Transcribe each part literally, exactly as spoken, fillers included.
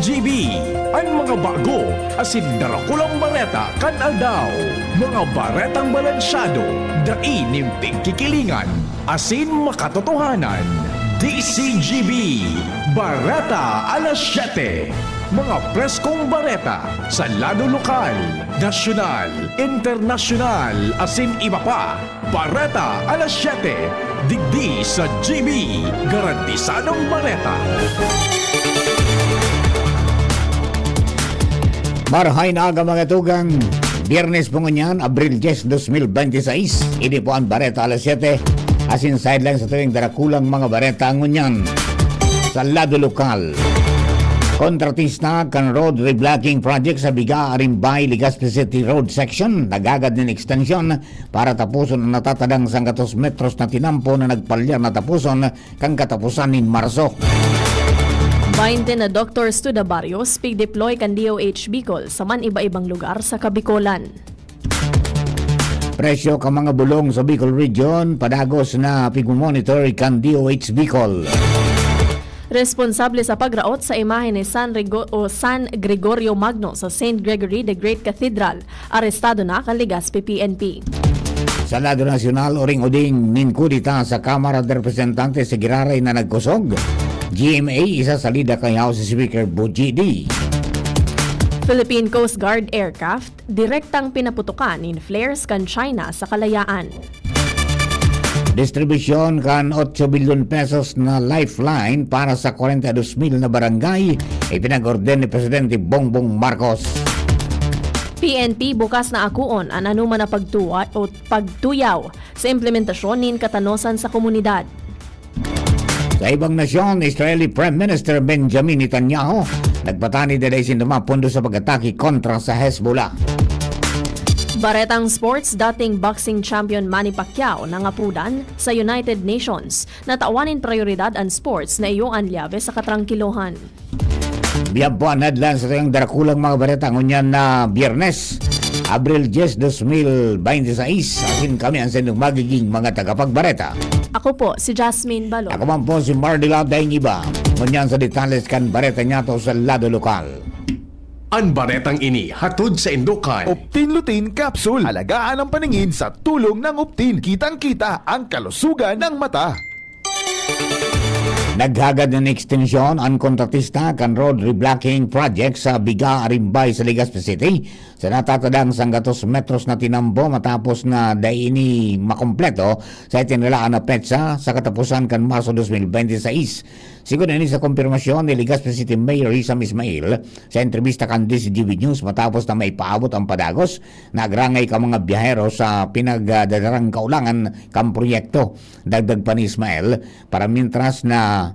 G B, an mga bago asin darakulang bareta kan aldaw. Mga baretang balansyado, dai nin pigkikilingan, asin makatotohanan. D C G B, Bareta Alas Siyete. Mga preskong bareta sa lado lokal, nasyonal, internasyonal, asin iba pa. Bareta Alas Siyete, digdi sa G B, garantisadong bareta. Marahay na aga, mga tugang. Biyernes po ngunyan, Abril diyes, dos mil bente seis. Ini po an Bareta Alas Siyete, asin sideline sa tuwing darakulang mga bareta ngunyan. Sa lado lokal, kontratista kan road reblocking project sa Biga, Arimbay, Legazpi City Road Section naghagad nin ekstensyon para tapuson an natatadang sanggatos metros na tinampo na nagpalyar na tapuson kan katapusan nin Marso. Baynte na doctors to the barrios pig-deploy kan D O H Bicol sa man-iba-ibang lugar sa Kabicolan. Presyo kan mga bulong sa Bicol Region, padagos na pigmo-monitor kan D O H Bicol. Responsable sa pagraot sa imahe ni San Rego-, o San Gregorio Magno sa Saint Gregory the Great Cathedral, arestado na kan Legazpi P N P. Sa lado nasyonal, uring-uding nin kudeta sa Kamara de Representantes sa giraray na nagkusog, G M A, isa salida kay House Speaker Bogie D. Philippine Coast Guard aircraft direktang pinaputokan nin flares kan China sa Kalayaan. Distribusyon kan otso bilyon pesos na lifeline para sa kwarenta y dos mil na barangay, ipinag-orden ni Presidente Bongbong Marcos. P N P bukas na akoon an anoman na pagtuwa o pagtuyaw sa implementasyon nin katanosan sa komunidad. Sa ibang nasyon, Israeli Prime Minister Benjamin Netanyahu nagpatanid na dai sinda mapundo sa pag-atake kontra sa Hezbollah. Baretang sports, dating boxing champion Manny Pacquiao nangapudan sa United Nations na tawan nin prioridad an sports na iyo an lyabe sa katrangkilohan. Biyan po an headlines sa tuyang darakulang mga bareta ngunyan na Biyernes, Abril diyes, dos mil bente seis. Asin kami an saindong magiging mga tagapagbareta. Ako po si Jasmine Balon. Ako man po si Mardy Lau, daing iba. Ngunyan sa detalles kan bareta niyato sa lado lokal. An baretang ini hatod saindo kan Optin Lutein Capsule. Alagaan ang paningin sa tulong ng Optin. Kitang-kita ang kalusugan ng mata. Naghagad nin ekstensyon an kontratista kan road reblocking project sa Biga, Arimbay sa Legazpi City sa natatadang sanggatos metros na tinambo matapos na dai ini makumpleto sa itinalaan na petsa sa katapusan kan Marso dos mil bente seis. Sigon ini sa kumpirmasyon ni Legazpi City Mayor Risa Ismail sa entrebista kan D C G B News matapos na maipaabot an padagos na agrangay kan mga biyahero sa pinagdadarang kaulangan kan proyekto. Dagdag pa ni Ismael, para mientras na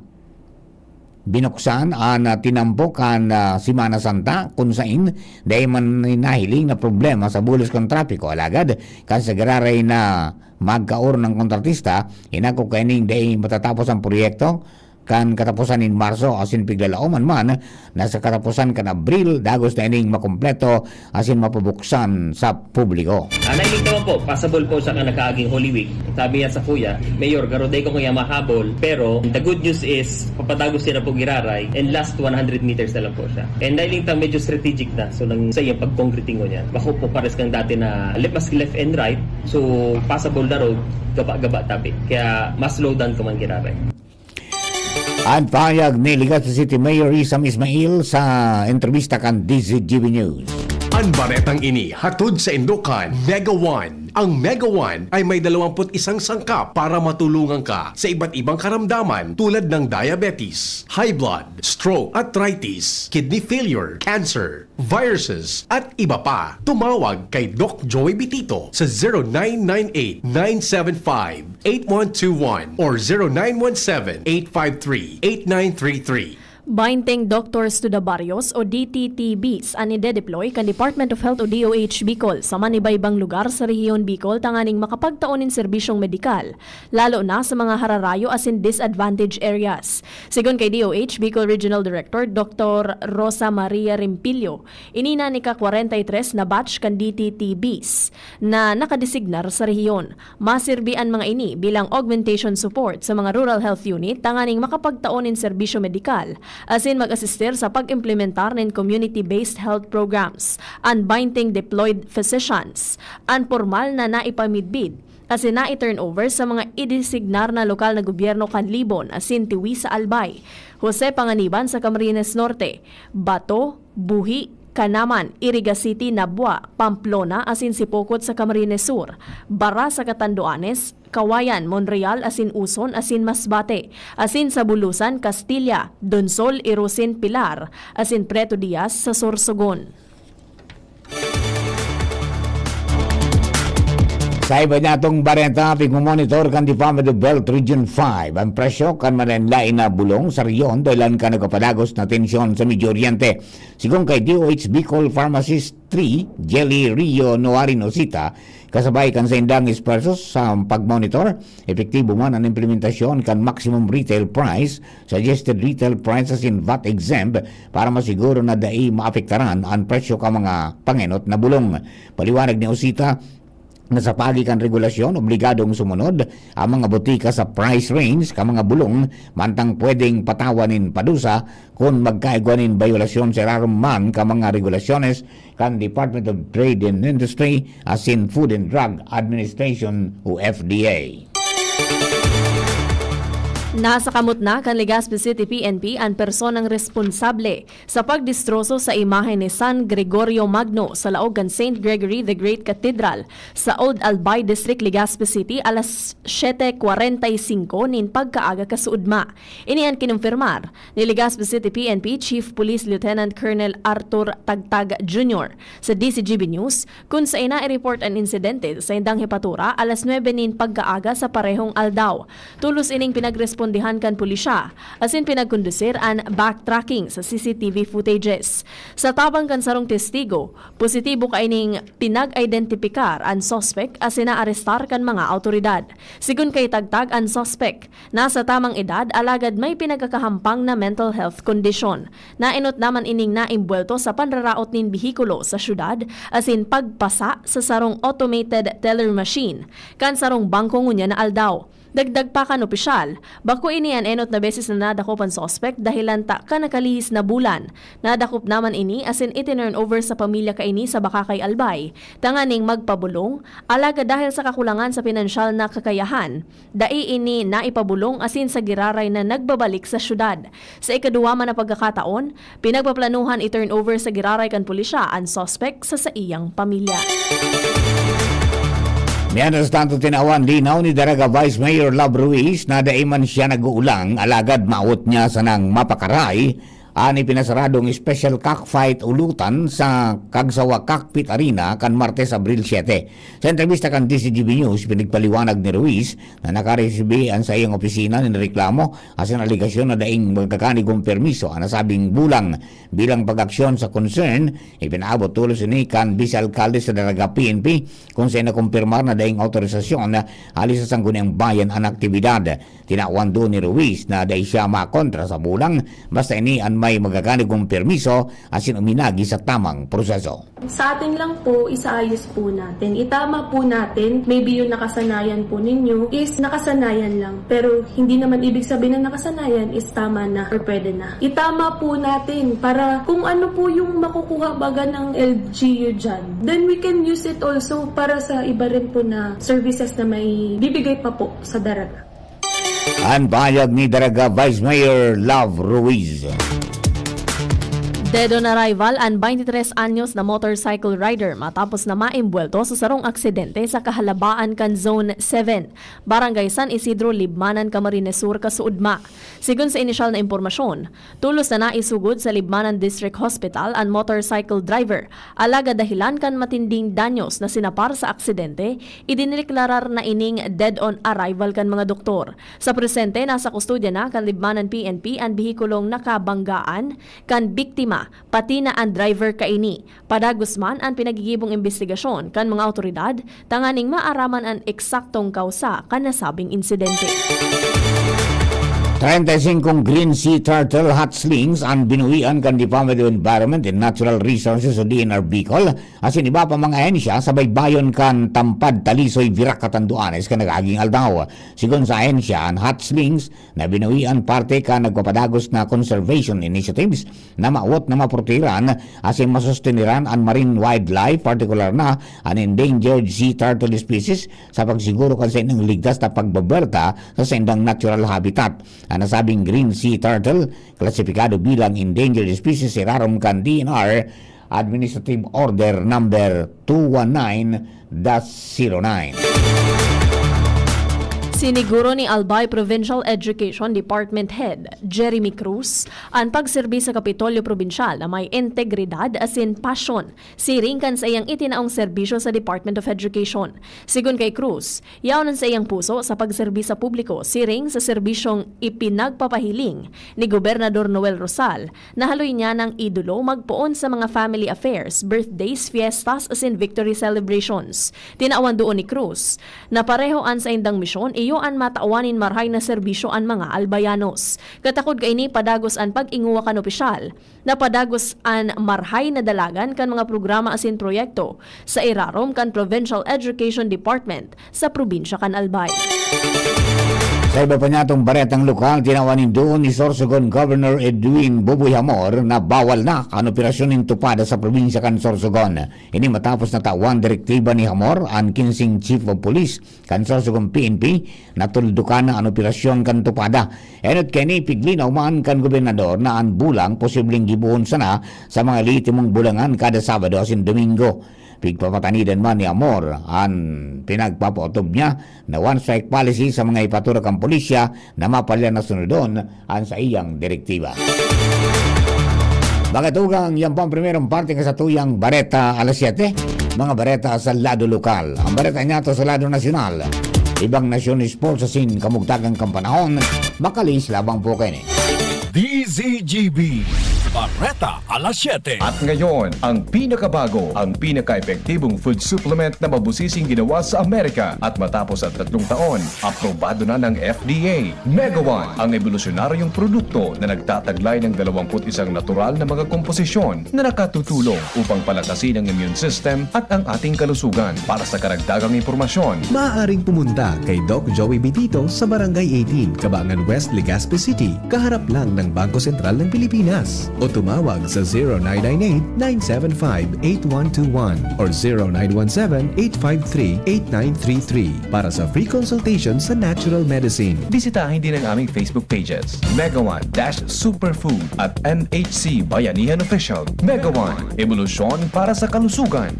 binuksan an, ah, tinambo kan, ah, Semana Santa, kun sain dai man nahiling na problema sa bulos kan trapiko. Alagad, kan sa giraray na magkaor ng kontratista, hinako kaining dai matatapos ang proyekto kan katapusan nin Marso, asin piglalaoman man na sa katapusan kan Abril, dagos na ining makumpleto asin mapabuksan sa publiko. Ah, nailing naman po, possible po siya nga nakaaging Holy Week. Sabi niya sa kuya, "Mayor, garo dai ko kaya mahabol, pero the good news is, papadagos siya na po giraray, and last one hundred meters na lang po siya." And nailing ta medyo strategic na, so nang sa iyang pagkongkritingo niya. Bako po pares kang dati na left, mas left and right, so passable na road, gaba-gaba tabi. Kaya mas slow down ko man giraray. An pahayag ni Legazpi City Mayor Risa Ismail sa entrebista kan D Z G B News. An baretang ini hatod saindo kan Mega One. Ang Mega One ay may dalawampu't isang sangkap para matulungan ka sa iba't ibang karamdaman tulad ng diabetes, high blood, stroke, arthritis, kidney failure, cancer, viruses, at iba pa. Tumawag kay Doc Joey Bitito sa zero nine nine eight, nine seven five, eight one two one or zero nine one seven, eight five three, eight nine three three. Bainteng Doctors to the Barrios o D T T Bs an ide-deploy kan Department of Health o D O H Bicol sa manibaybang lugar sa Rehiyon Bicol tanganing makapagtao nin serbisyong medikal, lalo na sa mga hararayo asin disadvantaged areas. Sigon kay D O H Bicol Regional Director Doctor Rosa Maria Rimpillo, ini na an ika-kwarenta y tres na batch kan D T T Bs na nakadesignar sa rehiyon. Maserbi an mga ini bilang augmentation support sa mga rural health unit tanganing makapagtao nin serbisyo medikal asin mag-asistir sa pag-implementar nin community-based health programs. An twenty deployed physicians an pormal na naipamidbid asin nai-turnover sa mga idesignar na lokal na gobyerno kan Libon asin Tiwi sa Albay, Jose Panganiban sa Camarines Norte, Bato, Buhi, Canaman, Iriga City, Nabua, Pamplona asin Sipocot sa Camarines Sur, Bara sa Catanduanes, Kawayan, Monreal asin Uson asin Masbate, asin sa Bulusan, Castilla, Donsol, Irosin, Pilar, asin Preto Diaz sa Sorsogon. Sa iba niyatong bareta, pigmomonitor kan Department of Health Region five ang presyo kan malain-lain na bulong sa rehiyon dahilan kan nagpapadagos na tensyon sa Medio Oriente. Sigon kay D O H Bicol Pharmacist three, Jelly Rio Noari Nosita, kasabay kan saindang esfuerso sa pagmonitor, epektibo man an implementasyon kan maximum retail price, suggested retail price asin V A T exempt para masiguro na dai maapektaran an presyo kan mga pangenot na bulong. Paliwanag ni Osita, na sa pagi kan regulasyon, obligadong sumunod ang mga botika sa price range kan mga bulong, mantang pwedeng patawan nin padusa kun magkaigwa nin bayolasyon sa irarom man kan mga regulasyones kan Department of Trade and Industry asin Food and Drug Administration o F D A. Nasa kamot na kan Legazpi City P N P an personang responsable sa pagdestroso sa imahe ni San Gregorio Magno sa laog kan Saint Gregory the Great Cathedral sa Old Albay District, Legazpi City, alas siyete kwarenta y singko nin pagkaaga kasuodma. Ini an kinumpirmar ni Legazpi City P N P Chief Police Lieutenant Colonel Arthur Tagtag Junior sa D Z G B News, kun saen na i-report an insidente sa saindang hepatura alas nuebe nin pagkaaga sa parehong aldaw. Tolos ining pinagrespondihan kan pulisya, asin pinagkondusir an backtracking sa C C T V footages. Sa tabang kan sarong testigo, positibo kaining pinag-identipikar an suspek asin naarestar kan mga awtoridad. Sigon kay Tagtag, an suspek nasa tamang edad alagad may pinagkakahampang na mental health condition. Naenot naman ining naimbuwelto sa panraraot nin behikulo sa syudad asin pagpasa sa sarong automated teller machine kan sarong bangko ngunyan na aldaw. Dagdag pa kan opisyal, bako ini an enot na beses na nadakop an suspek, dahilan ta kan nakalihis na bulan, nadakop naman ini asin itinurn over sa pamilya kaini sa Bacacay, Albay, tanganing magpabulong, alagad dahil sa kakulangan sa pinansyal na kakayahan, dai ini naipabulong asin sa giraray na nagbabalik sa syudad. Sa ikaduwa man na pagkakataon, pinagpaplanuhan i-turn over sa giraray kan pulisya an suspek sa saiyang pamilya. Mientras tanto, tinawan linaw ni Daraga Vice Mayor Love Ruiz na dai man siya nag-uulang, alagad mawot niya sanang mapakaray an ipinasaradong special cockfight ulutan sa Kagsawa Cockpit Arena kan Martes, Abril siete. Sa entrebista kan D Z G B News, pinagpaliwanag ni Ruiz na nakaresibi an saiyang opisina nin reklamo asin alegasyon na daing magkakanigong permiso an nasabing bulang. Bilang pag-aksyon sa concern, ipinaabot tolos ini kan Vice Alkalde sa Daraga P N P, kung saen nakumpirmar na daing awtorisasyon hali sa Sangguniang Bayan an aktibidad. Tinawan duon ni Ruiz na dai siya makontra sa bulang, basta ini an may magkakanigong permiso asin uminagi sa tamang proseso. Sa atin lang po, isaayos po natin. Itama po natin, maybe yung nakasanayan po ninyo is nakasanayan lang. Pero hindi naman ibig sabihin na nakasanayan is tama na or pwede na. Itama po natin para kung ano po yung makukuha baga ng L G U dyan, then we can use it also para sa iba rin po na services na may bibigay pa po sa Daraga. An pahayag ni Daraga Vice Mayor Love Ruiz. Dead on arrival an twenty-tres anyos na motorcycle rider matapos na maimbuwelto sa sarong aksidente sa kahalabaan kan Zone seven, Barangay San Isidro, Libmanan, Camarines Sur, kasuodma. Sigon sa inisyal na impormasyon, tolos na naisugod sa Libmanan District Hospital an motorcycle driver, alagad dahilan kan matinding danyos na sinapar sa aksidente, idinineklarar na ining dead on arrival kan mga doktor. Sa presente, nasa kustodya na kan Libmanan P N P an behikulong nakabanggaan kan biktima, pati na an driver kaini. Padagos man an pinagigibong imbestigasyon kan mga awtoridad tanganing maaraman an eksaktong kawsa kan nasabing insidente. Treinta y cinco green sea turtle hatchlings an binuwian kan Department of Environment and Natural Resources o D N R Bicol, asin iba pa mga ahensya sa baybayon kan Tampad, Talisoy, Virac, Catanduanes kan nag-aging aldaw. Sigon sa ahensya, an hatchlings na binuwian parte kan nagpapadagos na conservation initiatives na mawot na maprotehiran asin masusteniran an marine wildlife, partikular na an endangered sea turtle species, sa pagsiguro kan saindang ligtas na pagbaberta sa saindang natural habitat. An nasabing green sea turtle, klasipikado bilang endangered species sa irarom kan D N R Administrative Order Number two one nine dash zero nine. Siniguro ni Albay Provincial Education Department Head Jeremy Cruz an pagserbi sa Kapitolyo Probinsyal na may integridad asin pasyon, siring kan saiyang itinaong serbisyo sa Department of Education. Sigon kay Cruz, yaon an saiyang puso sa pagserbi sa publiko siring sa serbisyong ipinagpapahiling ni Gobernador Noel Rosal na haloy niya nang idolo magpoon sa mga family affairs, birthdays, fiestas asin victory celebrations. Tinawan duon ni Cruz na pareho an saindang misyon, iyo an matawan nin marahay na serbisyo an mga Albayanos. Katakod kaini, padagos an pag-ingowa kan opisyal na padagos an marahay na dalagan kan mga programa asin proyekto sa irarom kan Provincial Education Department sa probinsya kan Albay. Sa iba pa niyatong baretang lokal, tinawan nin duon ni Sorsogon Governor Edwin Boboy Hamor na bawal na an operasyon nin tupada sa probinsya kan Sorsogon. Ini matapos natawan direktiba ni Hamor an kinsing Chief of Police kan Sorsogon P N P na tuldukan na an operasyon kan tupada. Enot kaini, piglinaw man kan gobernador na an bulang posibleng gibohon sana sa mga lehitimong bulangan kada Sabado asin Domingo. Pigpapatanidan man ni Amor an pinagpapautob niya na one strike policy sa mga ipatura kan pulisya na mapalia na sunodon an saiyang direktiba. Mga tugang, yan po ang primerong parte ng satuyang Bareta alas siyete. Mga bareta sa lado lokal. Ang bareta niya to sa lado nasyonal. Ibang nasyon, sports asin kamugtakan kan panahon. Makalihis lamang po kaini. D Z G B, Bareta alas siyete. At ngayon, ang pinakabago, ang pinaka-epektibong food supplement na mabusising ginawa sa Amerika at matapos ang tatlong taon, aprobado na ng F D A. Mega One, ang ebolusyonaryong produkto na nagtataglay ng dalawampu't isang natural na mga komposisyon na nakatutulong upang palakasin ang immune system at ang ating kalusugan. Para sa karagdagang impormasyon, maaaring pumunta kay Doc Joey Bitito sa Barangay eighteen, Cabangan West, Legazpi City, kaharap lang ng Bangko Sentral ng Pilipinas. O tumawag sa zero nine nine eight, nine seven five, eight one two one or zero nine one seven, eight five three, eight nine three three para sa free consultation sa natural medicine. Bisitahin din ang aming Facebook pages, Mega One dash Superfood at M H C Bayanihan Official. Mega One, ebolusyon para sa kalusugan.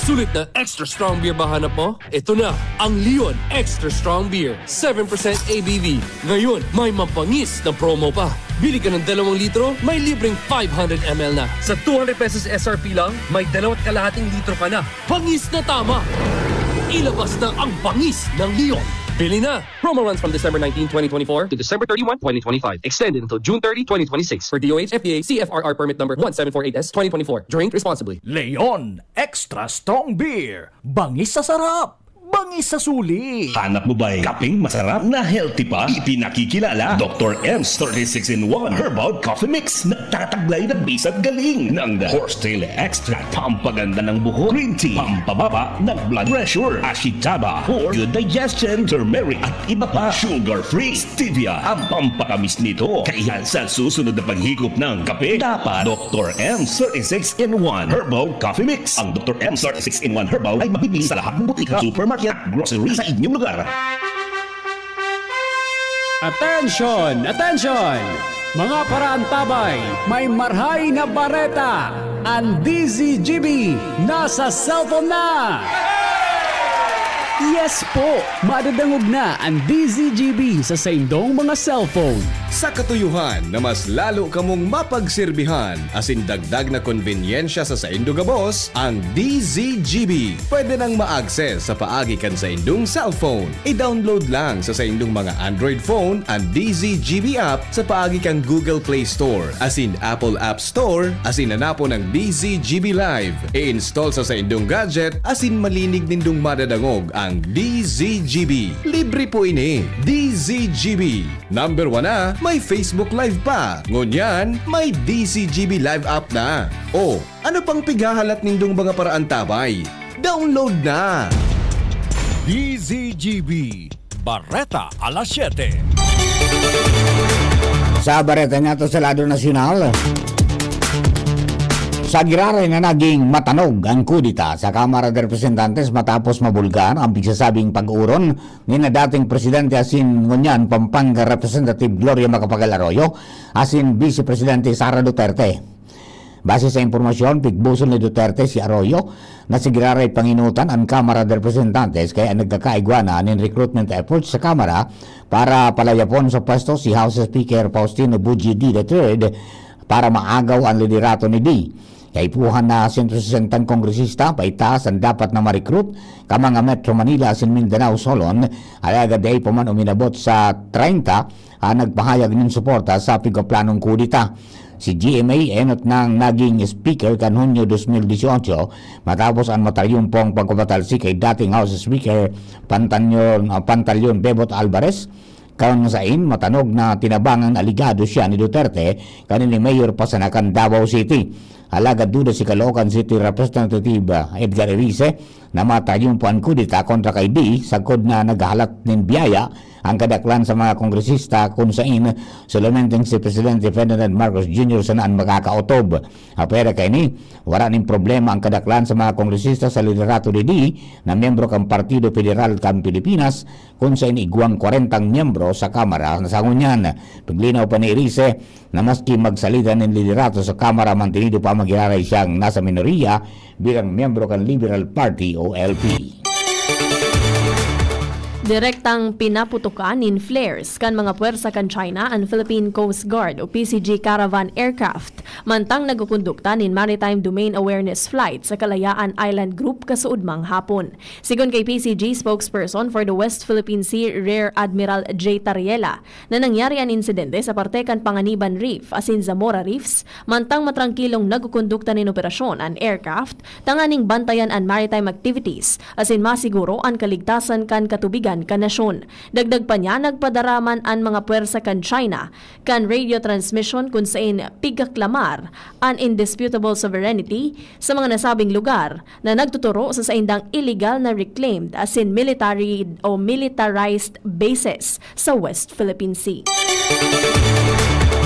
Sulit na extra strong beer ba hanap mo? Ito na ang Leon Extra Strong Beer, seven percent A B V. Ngayon, may mabangis na promo pa. Bili ka ng dalawang litro, may libreng five hundred M L na. Sa two hundred pesos S R P lang, may dalawat kalahating litro ka na. Bangis na tama! Ilabas na ang bangis ng Leon. Bili na! Promo runs from December nineteen, twenty twenty-four to December thirty-one, twenty twenty-five. Extended until June thirty, twenty twenty-six. For D O H F T A C F R R permit number one seven four eight S twenty twenty-four. Drink responsibly. Leon Extra Strong Beer. Bangis sa sarap. Bangis sa suli. Hanap mo ba'y kapeng masarap na healthy pa? Ipinakikilala, Doktor M's thirty-six in one Herbal Coffee Mix. Nagtataglay ng bisa at galing ng horsetail extract, pampaganda ng buhok, green tea, pampababa ng blood pressure, ashitaba for good digestion, turmeric at iba pa, sugar-free, stevia, ang pampatamis nito. Kaya sa susunod na paghigop ng kape, dapat Doktor M thirty-six in one Herbal Coffee Mix. Ang Doktor M thirty-six in one Herbal ay mabibili sa lahat ng butika, supermarket at grocery sa inyong lugar. Attention! Attention! Mga paraantabay, may marhay na bareta! Ang D Z G B nasa cellphone na! Yes po! Madadangog na ang D Z G B sa saindong mga cellphone. Sa katuyuhan na mas lalo kamong mapagserbihan asin dagdag na konbenyensya sa saindo gabos, ang D Z G B pwede nang ma-access sa paagi kan saindong cellphone. I-download lang sa saindong mga Android phone an D Z G B app sa paagi kan Google Play Store asin Apple App Store, asin hanapon ang D Z G B Live. I-install sa saindong gadget asin malinig nindong madadangog ang D Z G B. Libre po ini. D Z G B. Number one na, may Facebook Live pa. Ngunyan, may D Z G B Live app na. O, ano pang pighahalat nindong mga paraantabay? Download na! D Z G B, Bareta alas siyete. Sa bareta nato sa lado nasyonal, sa giraray na naging matanog ang kudeta sa Kamara de Representantes matapos mabulgar ang pigsasabing pag-uron ni na dating presidente asin ngunyan Pampanga Representative Gloria Macapagal Arroyo asin Vice Presidente Sara Duterte. Base sa impormasyon, pigbusol ni Duterte si Arroyo na si giraray panginutan an Kamara de Representantes kaya nagkakaigwa na nin recruitment efforts sa Kamara para palayapon sa pwesto si House Speaker Faustino Buji D the third para maagaw an liderato ni D. Kaipuhan na sento sesentang kongresista paitaas an dapat na ma-recruit ka mga Metro Manila asin Mindanao Solon, alagad dai pa man uminabot sa treinta ang nagpahayag nin suporta sa pigpaplanong kudeta. Si G M A enot nang naging speaker kan Hunyo dos mil dieciocho matapos an matayumpong pagpapatalsik kay dating House Speaker Pantanyon, ah, Pantaleon Bebot Alvarez, kan sain matanog na tinabangang aligado siya ni Duterte kanini mayor pa sana kan Davao City. Alagad duda si Caloocan City Representative, ah, Edgar Erice na matayumpong kudeta kontra kay D sagkod na naghahalat nin biyaya ang kadaklan sa mga kongresista kun sain solamente si Presidente Ferdinand Marcos Junior sana an makakaotob. Apwera kaini, wara nin problema ang kadaklan sa mga kongresista sa liderato ni D na miyembro kan Partido Federal kan Pilipinas, kun sain igwang kwarentang miyembro sa Kamara na sa ngunyan. Piglinaw pa ni Erice na maski magsalida nin liderato sa Kamara, mantinido pa magiraray siyang nasa minoriya bilang miyembro kan Liberal Party o L P. Direktang pinaputokan nin flares kan mga pwersa kan China an Philippine Coast Guard o P C G Caravan aircraft, mantang nagkukondukta nin Maritime Domain Awareness Flight sa Kalayaan Island Group kasuodmang hapon. Sigon kay P C G spokesperson for the West Philippine Sea, Rear Admiral J Tariela, na nangyari an insidente sa parte kan Panganiban Reef asin Zamora Reefs, mantang matrangkilong nagkukondukta nin operasyon an aircraft tanganing bantayan an maritime activities asin masiguro an kaligtasan kan katubigan kan nasyon. Dagdag pa niya, nagpadara man an mga pwersa kan China kan radio transmission kun sain pigkaklamar an indisputable sovereignty sa mga nasabing lugar na nagtuturo sa saindang illegal na reclaimed asin military o militarized bases sa West Philippine Sea.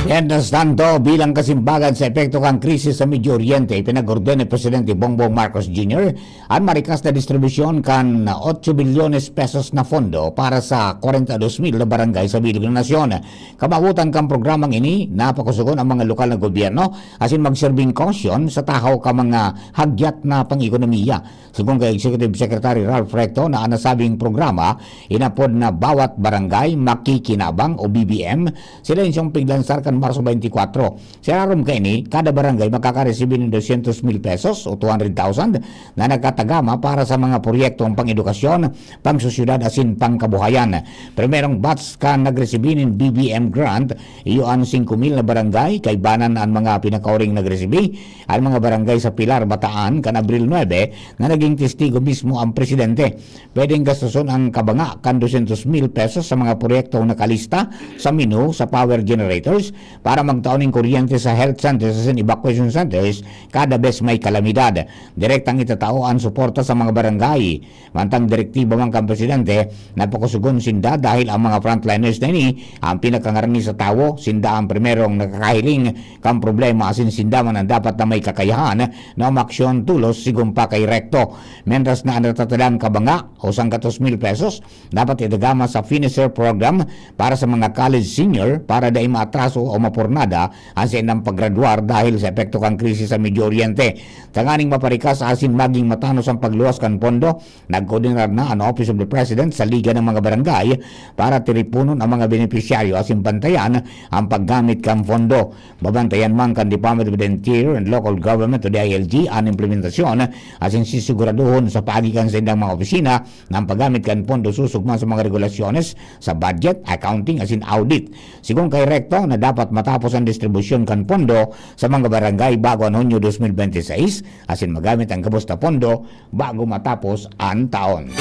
Mientras tanto, bilang kasimbagan sa epekto kan krisis sa Medio Oriente, ipinag-orden ni Presidente Bongbong Marcos Junior an marikas na distribusyon kan otso bilyones pesos na pondo para sa kwarenta dos mil na barangay sa bilog na nasyon. Kamawotan kan programang ini, napakusugon ang mga lokal na gobyerno asin magserbing kausyon sa tahaw kan mga hagyat na pang-ekonomiya. Sigon kay Executive Secretary Ralph Recto na an nasabing programa, inapod na Bawat Barangay Makikinabang o B B M, sila yung siyang piglansar kan Marso twenty-four. Sa irarom kaini, kada barangay makakaresibi nin dosyentos mil pesos o two hundred thousand na nagkatagama para sa mga proyektong pang-edukasyon, pang-sosyedad asin pangkabuhayan. Primerong batch kan nagresibi nin B B M grant, iyo an singko mil na barangay, kaibanan an mga pinakauring nagresibi, an mga barangay sa Pilar, Bataan, kan Abril nuebe, na naging testigo mismo ang presidente. Pwedeng gastuson ang kabanga kan dosyentos mil pesos sa mga proyektong nakalista sa menu sa power generators para magtao nin kuryente sa health centers asin evacuation centers kada bes may kalamidad. Direktang itatao an suporta sa mga barangay. Mantang direktiba man kan presidente, napakusugon sinda dahil ang mga frontliners na ini ang pinakangarani sa tawo, sinda ang primerong nakakahiling kan problema asin sinda man ang dapat na may kakayahan na umaksyon tolos, sigon pa kay Recto. Mientras na an natatadang kabanga o sangkatos mil pesos dapat itagama sa Finisher Program para sa mga college senior para dai maatraso o mapurnada an saindang paggraduar dahil sa epekto kan krisis sa Medio Oriente. Tanganing maparikas asin maging matanos ang pagluwas kan pondo, nagkoordinar na an Office of the President sa Liga ng mga Barangay para tiriponon ang mga benepisyaryo asin bantayan ang paggamit kan pondo. Babantayan man kan Department of the Interior and Local Government o D I L G an implementasyon asin sisiguraduhon sa paagi kan saindang mga opisina na ang paggamit kan pondo susog man sa mga regulasyones sa budget, accounting asin audit. Sigon kay Recto na dapat matapos ang distribusyon kan pondo sa mga barangay bago an Hunyo dos mil bente seis asin magamit ang gabos na pondo bago matapos an taon.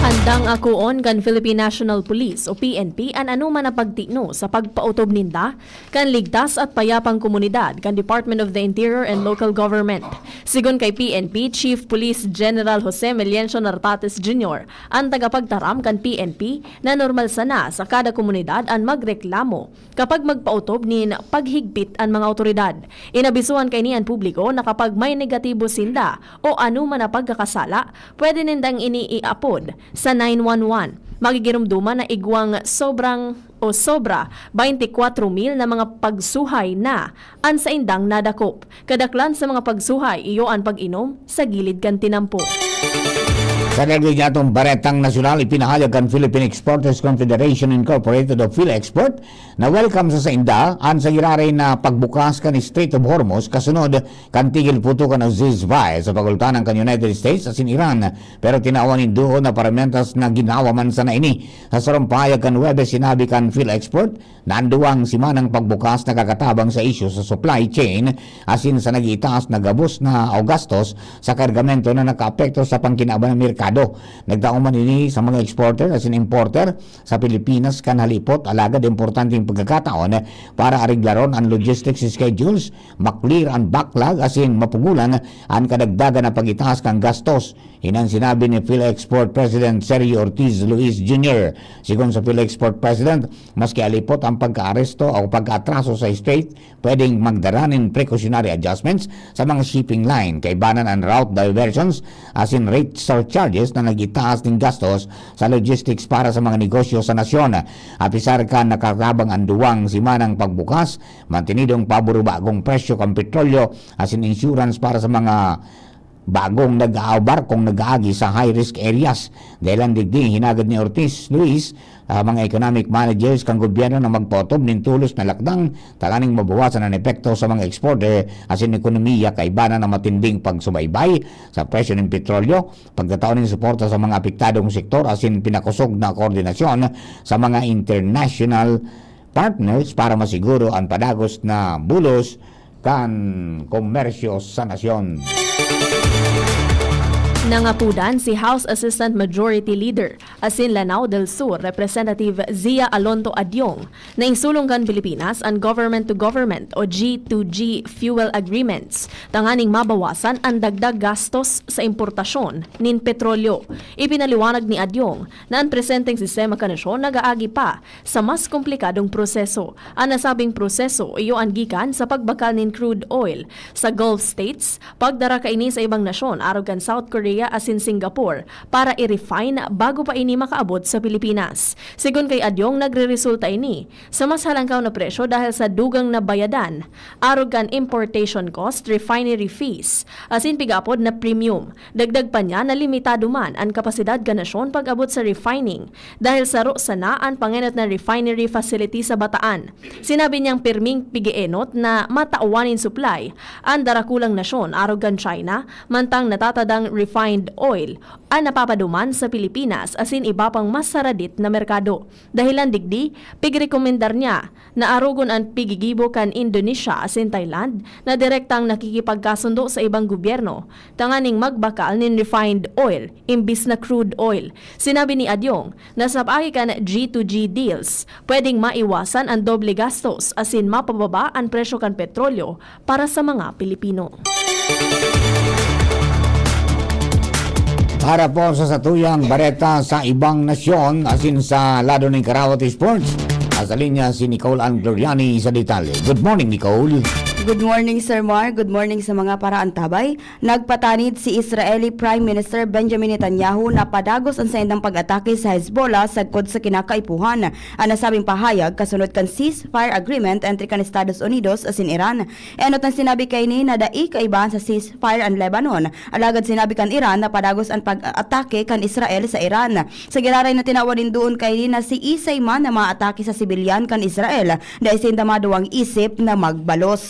Andang akoon kan Philippine National Police o P N P an anoman na pagtino sa pagpaotob ninda kan ligtas at payapang komunidad kan Department of the Interior and Local Government. Sigon kay P N P Chief Police General Jose Meliencio Nartates Junior, an tagapagtaram kan P N P na normal sana sa kada komunidad an magreklamo kapag magpaotob nin paghigpit an mga awtoridad. Inabisuhan kaini an publiko na kapag may negatibo sinda o anoman na pagkakasala, pwede nindang ini iapod sa nine one one. Magigiromdoman na igwang sobrang o sobra twenty-four mil na mga pagsuhay na an saindang nadakop. Kadaklan sa mga pagsuhay iyo an pag-inom sa gilid kan tinampo. Sa dagdag niyatong baretang nasyonal, ipinahayag kan Philippine Exporters Confederation Incorporated o PhilExport na welcome sa sainda an sa giraray na pagbukas kan Strait of Hormuz kasunod kan tigil putokan o ceasefire sa pagultanan kan United States asin Iran, pero tinawan nin duon na paramentas na ginawa man sana ini. Sa sarong pahayag kan Huwebes, sinabi kan PhilExport na an duwang simanang pagbukas nakakatabang sa isyu sa supply chain asin sa nag-iitaas na gabos na o gastos sa kargamento na nakaapekto sa pangkinaban ng merkado. Nagtao man ini sa mga exporter asin importer sa Pilipinas kan halipot, alagad importanteng pagkakataon para areglaron an logistics schedules, maklear an backlog asin mapugulan an kadagdagan na pag-itaas kan gastos. Iyan an sinabi ni PhilExport President Sergio Ortiz Luis Junior. Sigon sa PhilExport President, maski halipot ang pagkaaresto o pagkaatraso sa strait, pwedeng magdara nin precautionary adjustments sa mga shipping line, kaibanan an route diversions asin rate surcharges na nag-itaas nin gastos sa logistics para sa mga negosyo sa nasyon. Apisar kan nakatabang an duwang simanang pagbukas, mantenidong pabor-bagong presyo kan petrolyo asin insurance para sa mga bagong nag-aabarkong nag-aagi sa high-risk areas. Dahilan digdi, hinagad ni Ortiz Luis, ah, mga economic managers kan gobyerno na magpaotob nin tolos na lakdang tanganing mabawasan an epekto sa mga exporter asin ekonomiya, kaibanan na matinding pagsubaybay sa presyo nin petrolyo, pagtatao nin suporta sa mga apektadong sektor asin pinakosog na koordinasyon sa mga international partners para masiguro an padagos na bulos kan komersyo sa nasyon. Nangapudan si House Assistant Majority Leader asin Lanao del Sur Representative Zia Alonto Adiong na isulong kan Pilipinas an government-to-government o G to G fuel agreements tanganing mabawasan an dagdag gastos sa importasyon nin petrolyo. Ipinaliwanag ni Adiong na an presenteng sistema kan nasyon nag-aagi pa sa mas komplikadong proseso. An nasabing proseso iyo an gikan sa pagbakal nin crude oil sa Gulf States, pagdara kaini sa ibang nasyon arog kan South Korea asin Singapore para i-refine bago pa ini makaabot sa Pilipinas. Sigon kay Adyong, nagreresulta ini sa mas halangkaw na presyo dahil sa dugang na bayadan arog kan importation cost, refinery fees, asin pigaapod na premium. Dagdag pa niya na limitado man an kapasidad kan nasyon pag-abot sa refining dahil saro sana an pangenot na refinery facility sa Bataan. Sinabi niyang pirming pig-eenot na matawan nin supply an darakulang nasyon arog kan China, mantang natatadang refined oil an napapaduman sa Pilipinas asin iba pang mas saradit na merkado. Dahilan digdi, pigrekomendar niya na arogon an pigigibo kan Indonesia asin Thailand na direktang nakikipagkasundo sa ibang gobyerno tanganing magbakal nin refined oil imbis na crude oil. Sinabi ni Adyong na sa paagi kan G to G deals, pwedeng maiwasan an doble gastos asin mapababa an presyo kan petrolyo para sa mga Pilipino. Para po sa satuyang bareta sa ibang nasyon, asin sa lado nin Karawat Sports, nasa linya si Nicole Ann Gloriani sa detalye. Good morning, Nicole. Good morning, Sir Mar. Good morning sa mga paraantabay. Nagpatanid si Israeli Prime Minister Benjamin Netanyahu na padagos an saindang pag-atake sa Hezbollah sagkod sa kinakaipuhan. An nasabing pahayag kasunod kan ceasefire agreement entre kan Estados Unidos asin Iran. Enot an sinabi kaini na dai kaibahan sa ceasefire an Lebanon. Alagad sinabi kan Iran na padagos an pag-atake kan Israel sa Iran. Sa giraray na tinawan nin duon kaini na siisay man na maatake sa sibilyan kan Israel, dai sinda maduwang isip na magbalos.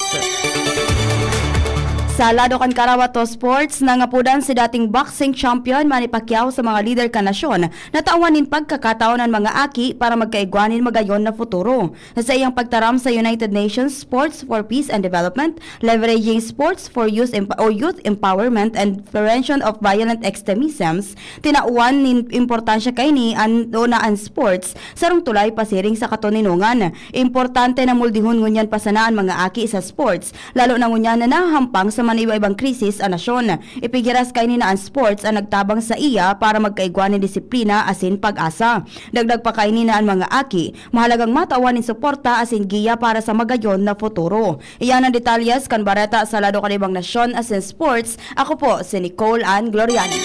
Sa lado kan Karawa to Sports, nangapodan si dating boxing champion Manny Pacquiao sa mga lider kan nasyon na tawan nin pagkakataon an mga aki para magkaigwa nin magayon na futuro. Sa iyang pagtaram sa United Nations Sports for Peace and Development, leveraging sports for youth, emp- or youth empowerment and prevention of violent extremisms, tinawan nin importansya kaini an, o na an sports sarong tulay pasiring sa katoninongan. Importante na muldihon ngunyan pa sana an mga aki sa sports, lalo na ngunyan na nahahampang sa maniiba-ibang krisis an nasyon. Ipigiras kaini na an sports an nagtabang sa iya para magkaigwa nin disiplina asin pag-asa. Dagdag pa kaini na an mga aki, mahalagang matawan nin suporta asin giya para sa magayon na futuro. Iyan ang detalyes kan bareta sa lado kan ibang nasyon asin sports. Ako po si Nicole Ann Gloriani.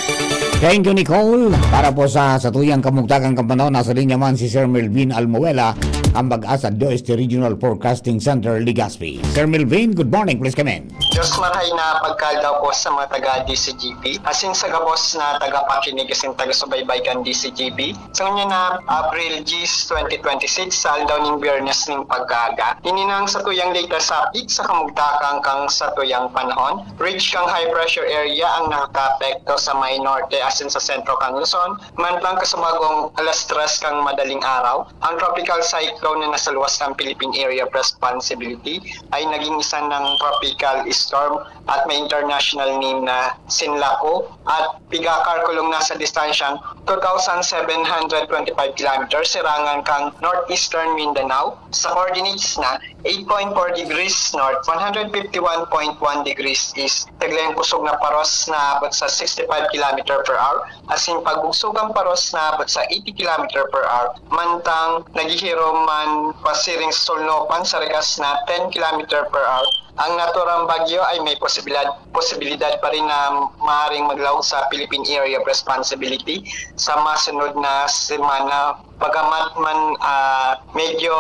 Thank you, Nicole. Para po sa satuyang kamugtakan kan panahon, nasa linya man si Sir Melvin Almuela, ang pag-asa do Este Regional Forecasting Center, Legazpi. Sir Melvin, good morning. Please come in. Diyos marhay na pagkaldaw po sa mga taga D C G B, asin sa gabos na tagapakinig asin taga-subaybay kan D C G B. Sa ngunyan na April diyes, twenty twenty-six, sa aldaw ning Biyernes ning pagkaaga, ini na ang satuyang latest update sa kamugtakan kan satuyang panahon. Ridge kan high pressure area ang nakakaapekto sa may norte asin sa sentro kan Luzon, mantang kasubagong alas tres kan madaling araw, ang tropical cyclone na nasa luwas kan Philippine Area of Responsibility ay naging isa ng tropical storm at may international name na Sinlaku at pigakalkulong nasa distansyang two thousand seven hundred twenty-five kilometers sirangan kan northeastern Mindanao. Sa coordinates na eight point four degrees north, one hundred fifty-one point one degrees east, taglayang kusog na paros na abot sa sixty-five kilometer per hour, asin pagbugsogang paros na abot sa eighty kilometer per hour, mantang naghihiro man pasiring sa sulnopan sa rigas na ten kilometer per hour. Ang naturang bagyo ay may posibilidad, posibilidad pa rin na maaaring maglaog sa Philippine Area of Responsibility sa masunod na semana. Bagamat man, ah, medyo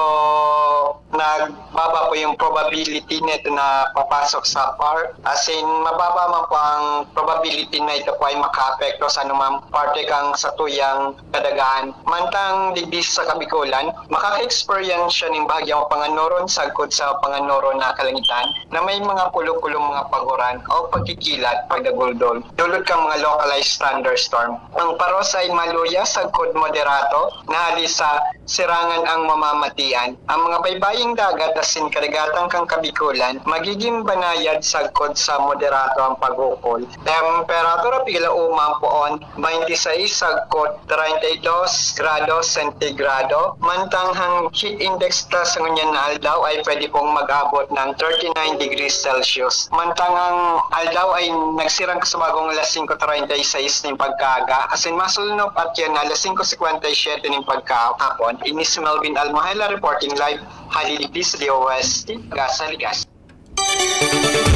nagbaba po yung probability nito na papasok sa par, as in, mababa man po ang probability na ito po ay makaapekto sa anumang parte kang satuyang kadagaan. Mantang digdi sa Kabikolan, makaka-experience siya ning bahagyang panganuron sagkod sa panganuron na kalangitan na may mga pulo-pulong mga paguran o pagkikilat, pagdaguldol, dulot kang mga localized thunderstorm. Ang paros ay maluya sagkod moderato na hali sa sirangan ang mamamatian. Ang mga baybaying dagat asin karagatan kan Kabikolan magiging banayad sagkod sa moderato ang paghukol. Temperatura piglaoman poon, twenty-six sagkod treinta y dos grado sentigrado, mantang ang heat index ta sa ngunyan na aldaw ay pwede pong mag-abot ng thirty-nine degrees Celsius. Mantang ang aldaw ay nagsirang kasubagong alas singko treinta y seis ning pagkaaga, asin masulnop at yan alas singko singkwenta y siyete ning pagkahapon. Ini si Melvin Almohela reporting live, hali digdi sa D O S T, Gasa, Ligas.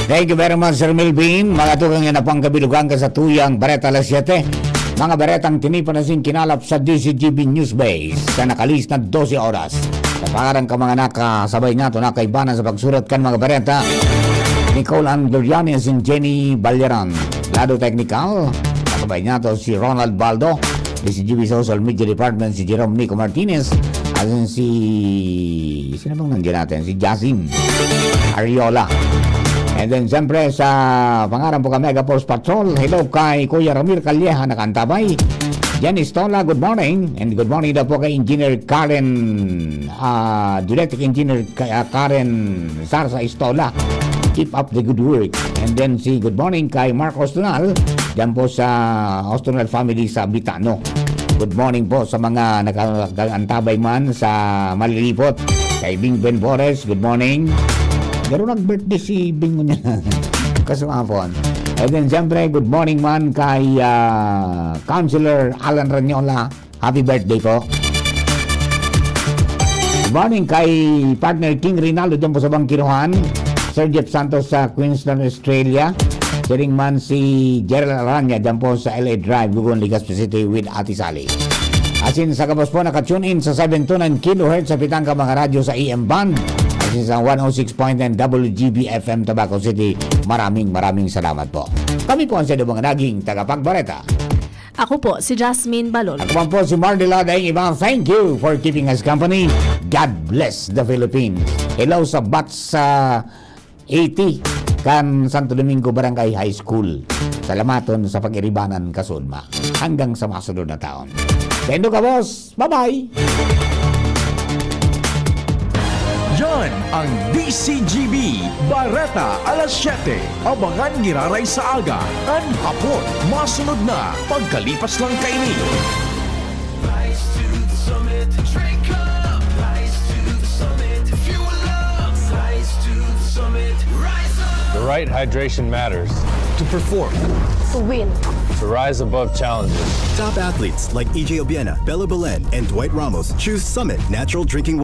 Thank you very much, Sir Melvin. Mga tugang, yan na po ang kabilugan kan satuyang Bareta Alas Siyete. Mga baretang tinipan asin kinalap sa D Z G B News Base sa nakalis na dose oras. Sa pangaran kan mga nakasabay nato, nakaibanan sa pagsurat kan mga bareta, Nicole Ann Gloriani asin Jenny Balyaran. Lado teknikal, kasabay nato si Ronald Baldo, D Z G B Social Media Department, si Jerome Nico Martinez, asin si, sino bang nandiyan natin? Si Jasim Ariola. And then, siyempre, sa pangaran po ka Mega Force Patrol, hello kay Kuya Ramil Calleja, nakaantabay. Jen Estola, good morning. And good morning daw po kay Engineer Karen, ah, Dielectric Engineer Ka-, ah, Karen Sarsa Estola. Keep up the good work. And then si good morning kay Mark Ostonal, dyan po sa Ostonal family sa Bitano. Good morning po sa mga naka-, nag-aantabay man sa Malilipot. Kay Bing Ben Bores, good morning. Pero nag-birthday si Bing mo niya. Kasumapon. And then, siyempre, good morning man kay, ah, Councilor Alan Ranyola. Happy birthday po. Good morning kay partner King Rinaldo dyan po sa Bangkiruhan. Sir Jeff Santos sa Queensland, Australia. Siring man si Gerald Aranya dyan po sa L A Drive, Gugon, Legazpi City with Ate Sally. Asin sa gabos po, naka-tune in sa seven two nine kilohertz sa pitang ka mga radyo sa A M band. Asin sa one oh six point nine W G B F M Tabaco City. Maraming, maraming salamat po. Kami po ang sa mga naging tagapagbareta. Ako po, si Jasmine Balol. Ako man po, si Mardy Ladaing Iba. Thank you for keeping us company. God bless the Philippines. Hello sa Bats sa eighty. kan Santo Domingo Barangay High School. Salamaton sa pag-iribanan kasunma. Hanggang sa masunod na taon. Sendo ka, boss. Bye-bye! Yan ang D C G B, Bareta alas siyete. Abangan giraray sa aga, kan hapon. Masunod na, pagkalipas lang kaini. Rise to the summit, drink up. Rise to the summit, fuel up. Rise to the summit, rise up. The right hydration matters. To perform, To win. to rise above challenges. Top athletes like E J Obiena, Bello Belen, and Dwight Ramos choose Summit Natural Drinking